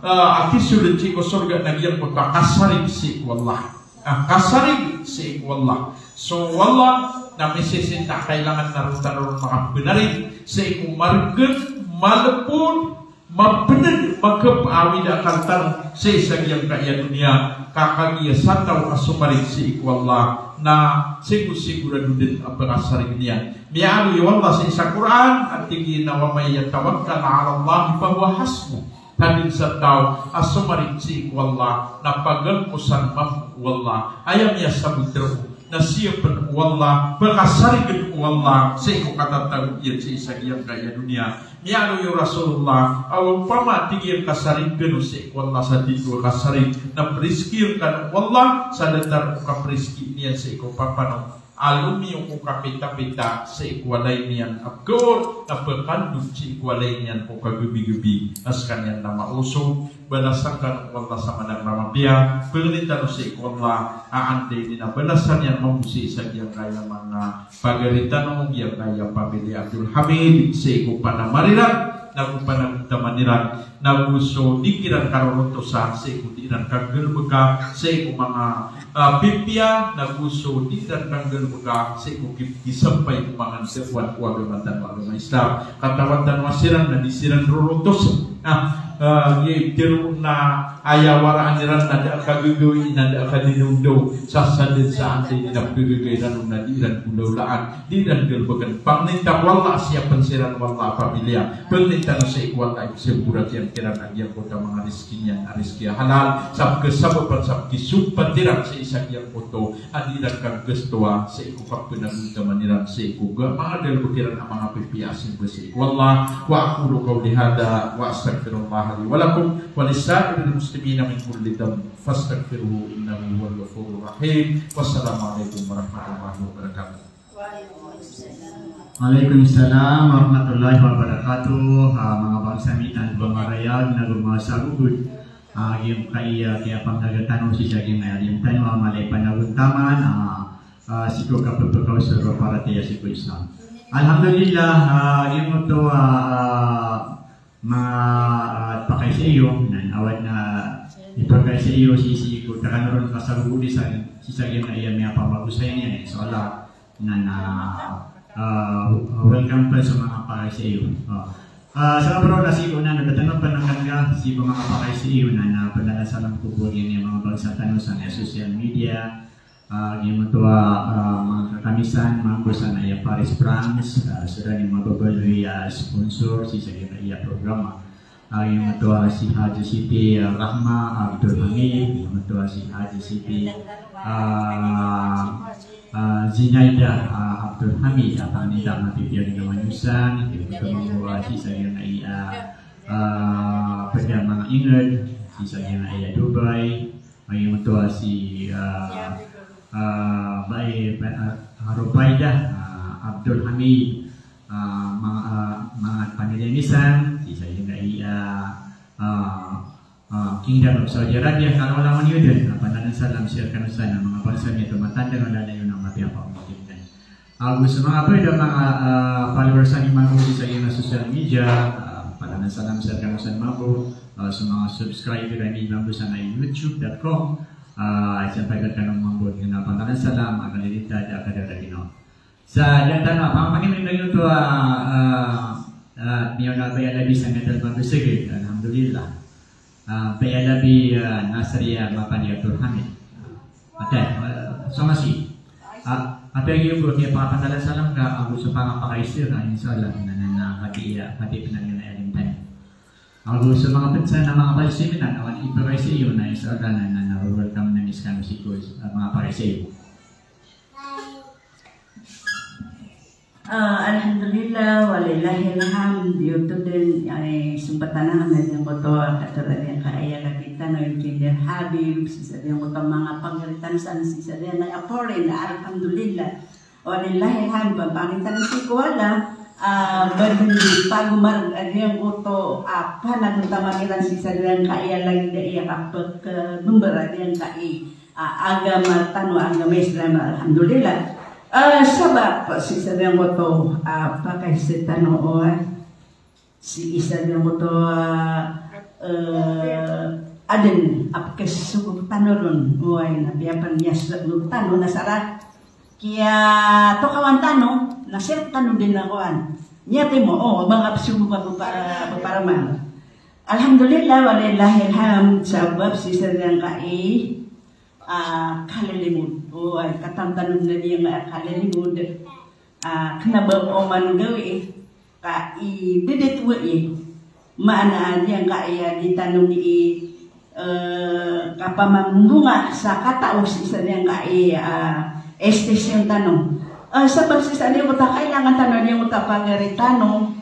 eh, a kisold sii ko sorga na giyangkoto a kasarig sii ko Allah. Ah, kasarig sii ko Allah. So Allah na misinta a kailangan na roo tano ron makapnarig sii ko margn, malbod, mapnd, makapawid a akal tano sii sa giyangkaya doniya, ka kagiya sa taw a somarig sii ko Allah na sigo-sigorado dn a pkasarig iyan. Miyaaloy o Allah sii sa Qur'an, a tig iyan a, "Wa man yatawakkal 'ala Allahi fahuwa hasbuh." Ka dn sa taw a somarig sii ko Allah na pagalmosan mambo o Allah. Aya miyasabot roo na siyapn o Allah, pkasarign o Allah sii ko katatago iyan sii sa giyangkaya doniya. Miyaaloy o Rasulullah a opama, tig iyan, kasarig kano sii ko Allah sa di ko kasarig, na prizkian kano o Allah sa datar o kaprizki niyan sii ko papa no a lomiyo ko kapitapita sii ko walay niyan a bkor, na pkandod sii ko walay niyan ko kagabigbi a skaniyan na maoso. Balasan kano o Allah sa madakl a mapiya. Pangnin tano sii ko Allah a anday niyan a balasan iyan mambo sii sa giyangkaya manga pagari tano, giyangkaya pamilya Abdul Hamid, sii ko panamar iran, nago panagontaman iran, nago so di kiran karorontosan sii ko di iran kanggalbka sii ko manga, ah, pipiya, nago so di iran kanggalbka sii ko ki-, kisampay ko manga da'wah ko agama tano a agama Islam. Katawan tano a siran na di siran rorontos. Ah, ah, giya i tero na aya waraan iran na da a kagagawii, na da a kadinondaw, sa sadn sa anday niyan a pgagaga iran on na di iran golawlaan, di iran galbkn. Pangnin ta ko Allah a siyapn siran o Allah a pamilya. Pangnin tano sii ko Allah a igsagoratiyan kiran a giyangkoto a manga rizki niyan a rizki a halal, sa pkhasabapan, sa pkhisompat iran sii sa giyangkoto a di iran kagastoa sii ko kapanagontaman iran sii ko ga-, manga galbk iran a manga pipiya a simba sii ko Allah. Wa aqulu qawli hadha wa astaghfirullaha li wa lakum wa lisa'iril muslimina min kulli dhanb fastaghfiruhu innahu huwal ghafurur rahim. Wassalamu alaikum warahmatullahi wabarakatuh. Waalaikumsalam warahmatullahi wabarakatuh. Ah, manga bangsa mi, tanto a marayag nago manga sagogod. Ah, giyangkaya, ah, kiyapangdaga tano sii sa giyangkaya liyantano a mala i panagontaman, ah, ah, sii ko kapphakaosor o paratiyaya sii ko Islam. Alhamdulillah, ah, giyoto, ah, manga, ah, pakay sa iyo, nan, awan na ipakay sa iyo sii, sii ko takanon ron kasagogod sii sa, sii sa giyangkaya miyapamagosay niyan, insha Allah. Nan, ah, ah, welcome pn so manga pakay sa iyo. Ah, ah, sa bro na sii ko nan, da tano pn angkangga sii ko manga pakay sa iyo, nan, ah, pndalan salam ko bo giyangkaya manga bangsa tano sa social media. Ah, giyoto a, ah, manga kakamisan, manga bosan, aya Paris, France, ah, so da niyo mababaloy a sponsor sii sa giyangkaya programa. Ah, giyoto a si Haji Siti, ah, Rahma Abdul Hamid, giyoto a si Haji Siti, ah, ah, Zinaida, ah, Abdul Hamid, ah, pangnin ta a mapipiya ginawa niyo san, giyoto mambo a sii sa giyangkaya, ah, pd a manga ingd sii sa giyangkaya Dubai, Giyoto a si, ah, ah, Bai, Bai, ah, Rubaida, ah, Abdul Hamid, ah, manga, ah, manga pamilya niyo san, sii sa giyangkaya, ah, ah, Kingdom of Saudi Arabia, kano langon iyo dn, ah, pndalan salam, share kano san, ah, manga bangsa mi a matandang, a lalayon a mapiya a pamamakingan. Ago so manga pd a manga, ah, followers ami mambo sii sa giyangkaya social media, ah, Pantag a salam sa kano san mambo, ah, so manga subscriber ami mambo sa may youtube dot com, ah, sa pagkano mambo na pantag a salam, a kalilintad, a kadar a Ginawa. Sa dn tano, pamangni mi dn oto, ah, ah, ah, miyaona a payalabi sa miyatalbang ko sgd, alhamdulillah. Ah, payalabi, ah, Nasriya Mapani Abdul Hamid. Ate, ah, so masi. Ah, ate, iyo ko kiyapakapantag a salam ka, ago so pangapakaiza, ah, insha Allah, na, na, na, kati, ah, kati pn a ginawa niyan tano. Ago so manga pd sa na manga pakaisiminan, awan ipakaiza iyo na, insha Allah, na, na, na, welcome na miskan siko, ah, manga pakaisiminan. Ah, alhamdulillah, walillahil hamd. Iyo oto dn, ay, smbatan a na giyangkoto a katharo a giyangkai a lagid tano, Engineer Habib, sii sa giyangkoto a manga pagari tano san sii sa giyangkai a foreign, alhamdulillah. Walillahil hamd, ba pangni tano sii ko Allah, ah, ba dn di pagomar a giyangkoto a panagontaman iran sii sa giyangkai a lagid a aya kapkhamember a giyangkai a agama tano, agama Islam, alhamdulillah. Ah, sabap sii sa giyangkoto a pakaisa tano, oway. Sii sa giyangkoto a, eh, adn a pkhasogo tano ron, oway, na apiya pn miyasok tano na sa ra kiyatokawan tano, na sii tano dn a kowan. Miyatimo, o, ba nga psogo ba, ba, ba paraman. Alhamdulillah, walillahil hamd, sabap sii sa giyangkai a, ah, kalilimod. Oway, katantanon na giyangkai a, ah, kalilimod. Ah, kna ba oman gawii, ka i didit wii. Maana a giyangkai a, ah, di tano di, eh, kapamambunga sa kataw sii sa giyangkai a, ah, station tano. Ah, sabap sii sa giyangkoto a kailangan tano a giyangkoto a pagari tano.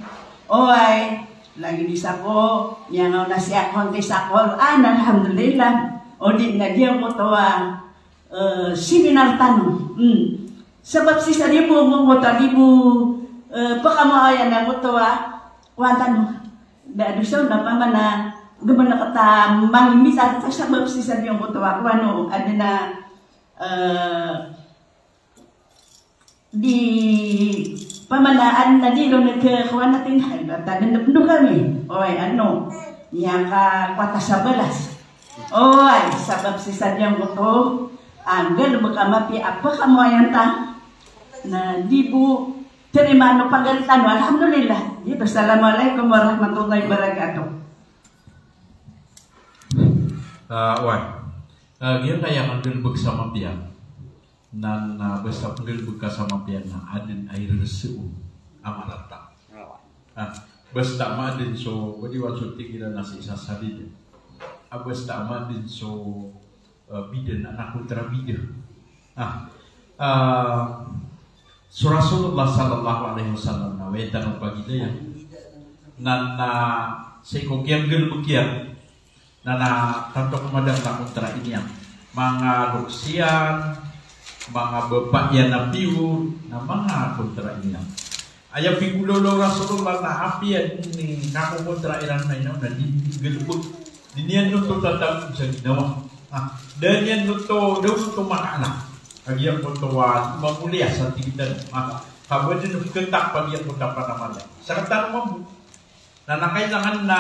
Oway, lagid i sako, miyangaona sii a konti sa Qur'an, alhamdulillah. O di na giyangkoto a, eh, seminar tano. Hmm. Sabap sii sa di bo, bo, bo, ta di bo, eh, pkamaoyan a giyangkoto a, kowan tano. Da dosa na pamana, gmana kata mangimbita, sabap sii sa giyangkoto a, kowan o, adn a, eh, di pamana adn a di ron khakowa natin, hay, ba ta dn pndo kami. Oway, ano, miyakakowa ta sa balas. Oway, sabap sii sa giyangkoto a, galbk a mapiya a pkhamoayan ta. Na di bo tarimaan o pagari tano, alhamdulillah. Giyoto, assalamu alaikum warahmatullahi wabarakatuh. Ah, oway. Ah, giyangkaya a galbk sa mapiya. Na, na basta pnggalbk ka sa mapiya na adn a irereso a marata. Ah, basta madn so, ba di wan so tig iran a sii sa sadid. Ah, basta madn so, eh, bida na, na kontra bida. Ah, ah, so Rasulullah sallallahu alaihi wasallam na oway tano pagilaya. Na, na sii ko giyanggalbk iyan. Na, na tanto ko madakl a kontra iyan. Manga loks iyan, manga bapa iyan a piyo, na manga kontra iyan. Aya pigolawla o Rasulullah na apiya dn i kakokontra iran na ino na di, di galbk. Di niyan oto tatagog sa ginawa. Ah, da niyan oto, da oto makaala. A giyangkoto a mamoliyas sa tig tano. Ah, ka ba dn o khatak a giyangkoto a panamala. Sa katano mambo. Na, na kailangan na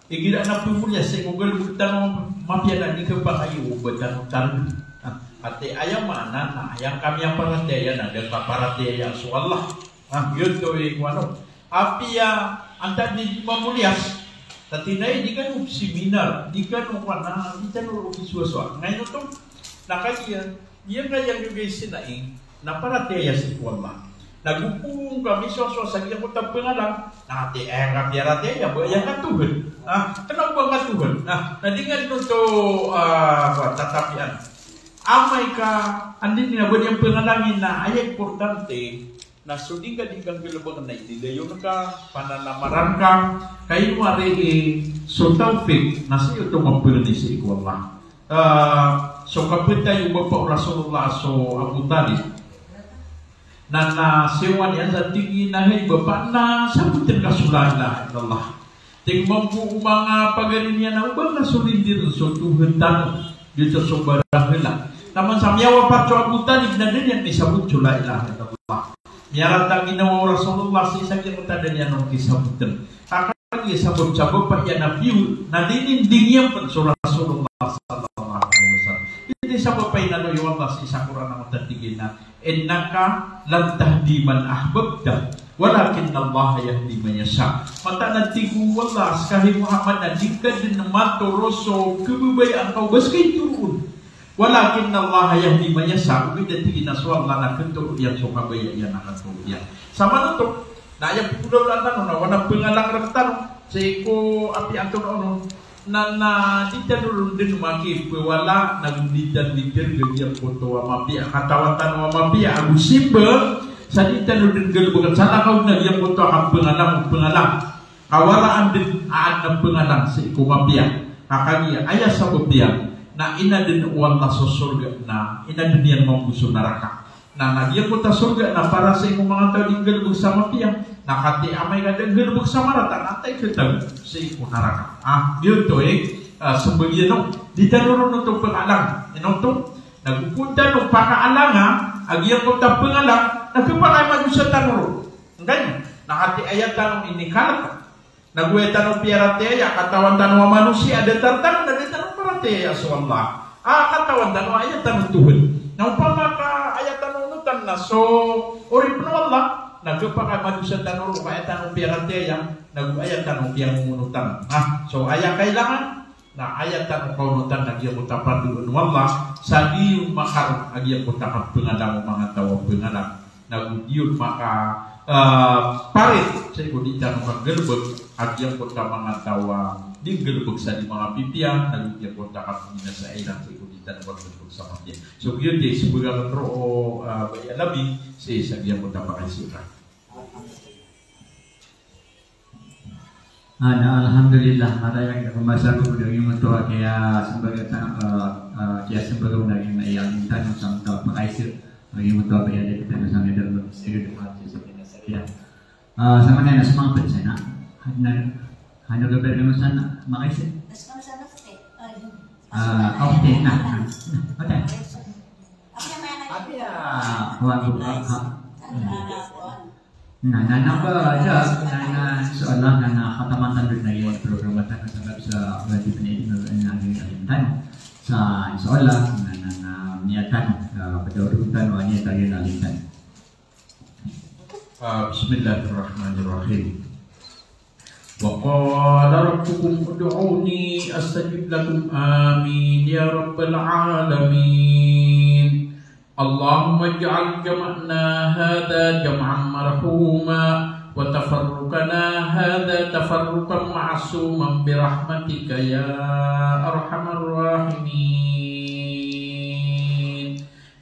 igira na pmoliyas sii ko galbk tano a mapiya na di kapakay o ba tano targ. Ah, ati aya maana na aya kami a paratiyaya na da kaparatiyaya so Allah. Ah, giyoto i kowan o. Apiya antaa di mamoliyas. Ati na di kano seminar, di kano kowan, di tano ron kisowasowa. Ngayon oto, na kagiya, giyangkaya gagay sinai, na paratiyaya sii ko Allah. Na gopong kami sowasowa sa giyangkoto a pangalang, na ati aya kapiyaratiyaya, ba aya katohan. Ah, kna o ba katohan. Ah, na di nga dn oto, ah, ba, tatapian. Amay ka, anda niyan ba niyan pangalangin na aya importante, na so di nga di kanggalbk na inilayon ka, pananamaran ka, ka ino ari i so tawfik, na sii oto mapangni sii ko Allah. Ah, so kapatay o bapa o Rasulullah so Abu Talib. Na, na siyowa niyan sa tig iyan a hay bapa na sabotn ka so la ilaha illallah. Tig mambo o manga pagari niyan a o ba nga so lindir so Tuhan tano. Giyoto so barahla. Taman sa miyawapat so Abu Talib na da niyan misabot so la ilaha illallah. Miyarata a ginawa o Rasulullah sii sa giyangkoto a da niyan on kisabotn. Ka kagiya sabap sa bapa iyan a piyo, na di niyan dingiyampen so Rasulullah sallallahu alaihi wasallam. Ino sabap a inaloy o Allah sii sa Qur'an a mataan, tig iyan a, "Innaka lan tahdi man ahbabta, walakinnallaha yahdi man yasha." Mataan a tig o Allah, seka hay Muhammad, na di ngka den matoro so kababayaan ka o ba seka i toroon. "Walakinnallaha yahdi man yasha." Ogaid na tig iyan a so Allah na katoro iyan so kabaya iyan a katoro iyan. Samanoto, na aya pagolaolaan tano na wana pengalang rektano sii ko apiya antonaa onon. Na, na di tano ron den makipewala, na di tano di tano giyangkoto a mapiya, katawan tano a mapiya ago simba, sa di tano den galebeken sa lakaw na giyangkoto a kapengalang, pengalang. Kawaraan den a adn a pengalang sii ko mapiya. Ka kagiya aya sabap iyan na inaden o Allah so sorga na inaden iyan mambo so naraka. Na, na giyangkoto a sorga na para sii ko manga taw a di nggalebek sa mapiya. Na katii amay ka da nggalebek sa marata, na antaa i katago sii ko naraka. Ah, giyoto i, ah, sembagiyan o. Di tano ron oto pengalang. Ino oto? Na go pn tano pakaalanga a giyangkoto a pengalang, na kepakay madosa tano ron. Angkaino? Na katii aya tano inikalek. Na go aya tano piyaratiyaya, katawan tano a manosiya a datar tano na da tano paratiyaya so Allah. A katawan tano a aya tano Tuhan. Na opama ka aya tano onotan na so oripn o Allah, na kepakay madosa tano ron ka aya tano piyaratiyaya, na go aya tano kiyangonotan. Ah, so aya kailangan, na aya tano kaonotan na giyangkoto a pandoan o Allah, sa di makar a giyangkoto a kapengalang o manga taw a pengalang. Na go di on maka, ah, parit sii ko di tano kanggalebek a giyangkoto a manga taw a di nggalebek sa di manga pipiya, na go giyangkoto a kapinasairan sii ko di tano kanggalebek sa mapiya. So giyoto i sebagian roo, ah, baya labi sii sa giyangkoto a pakaisira. Ah, na, alhamdulillah, marayag na pamasa ko, da giyoto a kiyasembaga ta-, ah, ah, kiyasembaga o na giyoto a aya tano sa manga pakaisir, da giyoto a aya tano sa manga dalo, sige, da mati sa kina sa kina. Ah, sa manga na sa manga pagsa na, na, ano ka ba, ano sa na, makaisir? Ah, okay, na, na, okay. Apiya, ah, kuwan ko, ah, ah. Na, na, na, ba, da, na, na, insha Allah, na, na, kataman tano na aya program tano sa, sa, sa, sa, sa, sa, insha Allah, na, na, na, niyan tano, ah, pada oto tano, niyan tano, niyan tano. Ah, bismillahirrahmanirrahim. Wa qala rabbukum ud'uni astajib lakum. Amin ya rabbal alamin. Allahumma ij'al jam'ana hadha jam'an marhuma, wa tafarruqana hadha tafarruqan ma'suman bi rahmatika ya arhamar rahimin.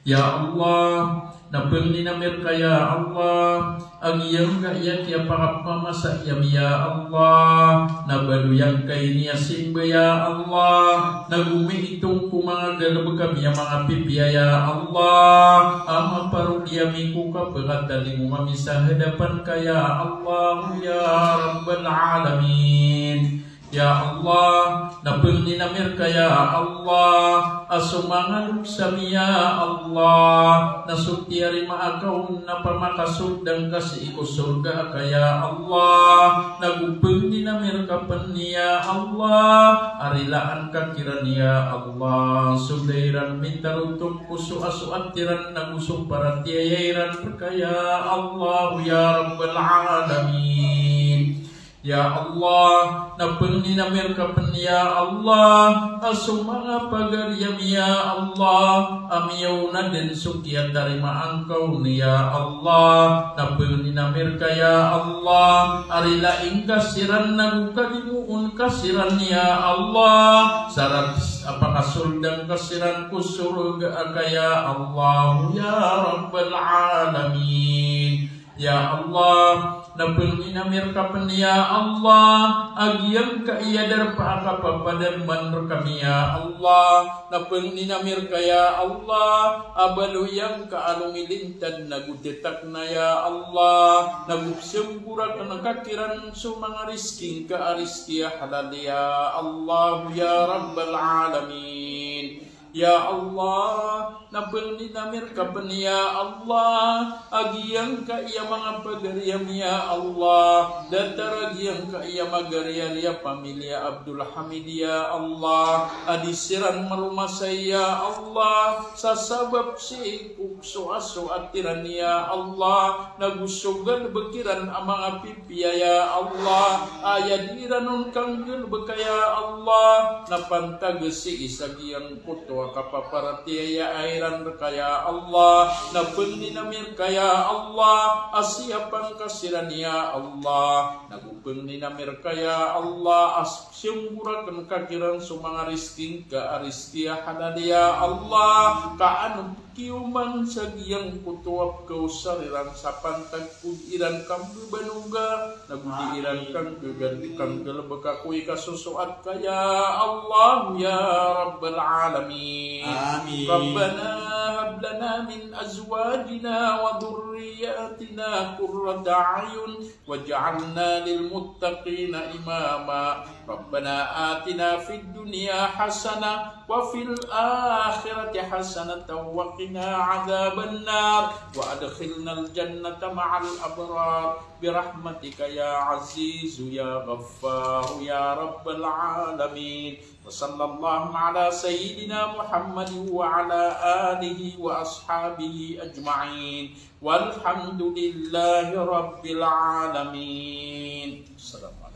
Ya Allah, na pangnin ami rka ya Allah a giyangkaya kiyapakapamasa ami ya Allah, na baloy angkai niyan simba ya Allah, na go mitong ko manga galebek ami a manga pipiya ya Allah, a maparodi ami ko kapakatalingoma ami sa hadapan ka ya Allah ya rabbal alamin. Ya Allah, na pangnin ami rka ya Allah a so manga loks ami ya Allah, na so tiyarima akaon na pamakasold angka sii ko sorga aka ya Allah, na go pangnin ami rka pn ya Allah a rilaan ka kiran ya Allah, so da iran mitalotop ko so asoat iran na go so paratiyaya iran rka ya Allah ya rabbal alamin. Ya Allah, na pangnin ami rka pn ya Allah a so manga pagari ami ya Allah a miyaona dn so kiyatarimaan ka on ya Allah, na pangnin ami rka ya Allah a rilaan ka siran na go kalimoon ka siran ya Allah, sa rakhs a pakasoldan ka siran ko sorga aka ya Allah ya rabbal alamin. Ya Allah, na pangnin ami rka pn ya Allah a giyangkaya darpa a kapapadalman rkami ya Allah, na pangnin ami rka ya Allah a baloy angka a lomilintad na go tetak na ya Allah, na go pzamborakn ka kiran so manga rizki ngka a rizki a halal ya Allah ya rabbal alamin. Ya Allah, na pangnin ami rka pn ya Allah a giyangkaya manga pagari ami ya Allah, datar a giyangkaya magariyari a pamilya Abdul Hamid ya Allah, a di siran maromasay ya Allah, sa sabap sii ko so asoat iran ya Allah, na go so galbk iran a manga pipiya ya Allah, aya di iran on kanggalbka ya Allah, na pantag sii sa giyangkoto a kapaparatiyaya iran rka ya Allah, na pangnin ami rka ya Allah a siyapang ka siran ya Allah, na go pangnin ami rka ya Allah a siyonggorakn ka kiran so manga rizki ngka a rizki a halal ya Allah, ka an kiyoman sa giyangkoto a pkaosar iran sa pantag ko di iran kambabanoga, na go di iran kanggagal-, kanggalbka ko ikasosoat ka ya Allah ya Rabbal Alamin. Amin. Rabbana hab lana min azwajina wa dhurriyyatina qurrata a'yun waj'alna lil muttaqina imama. Rabbana atina fid dunya hasanah wa fil akhirati hasanatan wa qina adhaban nar wa adkhilnal jannata ma'al abrar bi rahmatika ya azizu ya ghaffaru ya rabbal alamin. Wa sallallahu ala sayyidina Muhammadin wa ala alihi wa ashabihi ajma'in. Walhamdulillahi rabbil alamin. Assalamualaikum.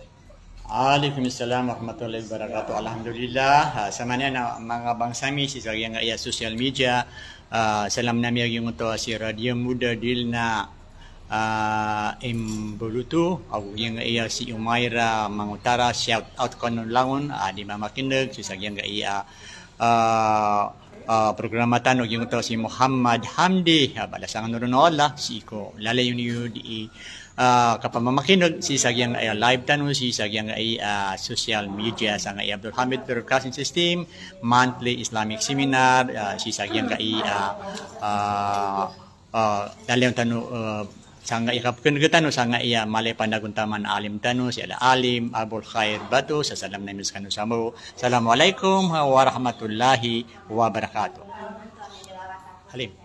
Alaikum assalam warahmatullahi wabarakatuh. Alhamdulillah. Ah, samaniyan a manga bangsa mi sii sa giyangkaya social media. Ah, salam nami a giyangkoto a si Radio Mudadil na, ah, Imbulutu, ago giyangkaya si Umaira Mangutara, shout out ko langon, ah, di mamakineg sii sa giyangkaya, ah, ah, programa tano, giyangkoto si Muhammad Hamdi, ah, balasan kano ron o Allah sii ko lalayon iyo di, ah, kapamamakineg sii sa giyangkaya live tano, sii sa giyangkaya, ah, social media, sangkaya Abdul Hamid Broadcasting System, monthly Islamic seminar, ah, sii sa giyangkaya, ah, ah, lalayon tano, ah, sangkaya kapkeneg tano, sangkaya mala i panagontaman a alim tano, si Al-Alim Abul Khair Bato, sa salam nami skano sambo. Assalamualaikum warahmatullahi wabarakatuh. Alim.